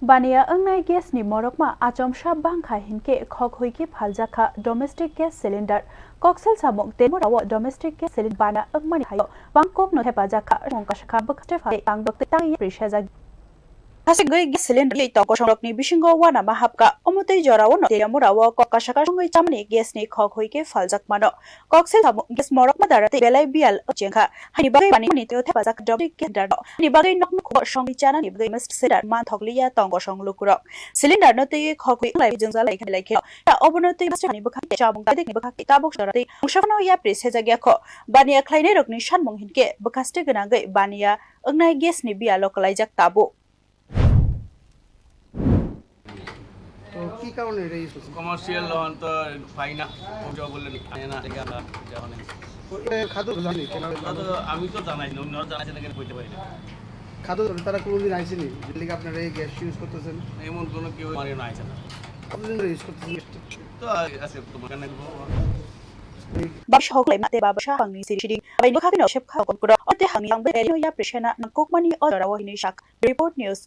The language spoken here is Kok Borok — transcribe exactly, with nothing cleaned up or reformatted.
Baniya wngnai gas ni morokma achomsa bangkha hinkhe khok hui khe phaljak kha domestic gas cylinder. Koksil samung tei mura o domestic gas cylinder baniya wngmani hayo bang kok no thepajak kha, rong kasakha bwkhaste phalwi tang bwktwi tang yapri sejak. Hasik gwi gas cylinder yei tongo songrokni bisingo uanama hapkha. Omo tei jorao no tei mura o kok kasakha songwi chamani gas ni khok hui khe phaljak mano. Koksil samung gas morokma dara tei belai biyal chengkha. Hani bagwi bani ni teo thepajak domestic gas cylinder no. Hani bagwi nokni khugo songwi chanani bagwi mist cylinder manthok liya tongo song lukurok. Cylinder no tei khok hui lai jwngjal lai khe lai khe. Ta obono tei mist hani bwkhak chamung tei ni bwkhak tabuk sora tei mungsa phano yapri sejak ya kho. Baniya khlainai rokni sanmung hinkhe bwkhaste gwnangwi baniya wngnai gas ni biyalo kwlaijak tabuk. তো কি কারণে এটা ইউজ করছেন? কমার্শিয়াল হন তো পাই না, কোন জব বললে নি, পায় না, এটা আমরা যখন তো এটা খাদ্য জানি কেন? ওটা তো আমি তো জানাই না, অন্যরা জানাইছে নাকি কইতে পারি না। খাদ্য ধরে তারা কোনোদিন আইসেনি, যেদিকে আপনারা এই গ্যাস ইউজ করতেছেন? এমন কোনো কেউ আমার এখানে আইসে না। কতদিন ধরে ইউজ করতেছেন গ্যাসটা? তো আ-, আছে তোমার কানে বলবো। Baba sahok lai mate baba sahang ni siri siri. Abai nukha kino shep kha kon kuro. Ote hangni ang beri no ya prishena nang kokmani odora wo hini sak. Report news.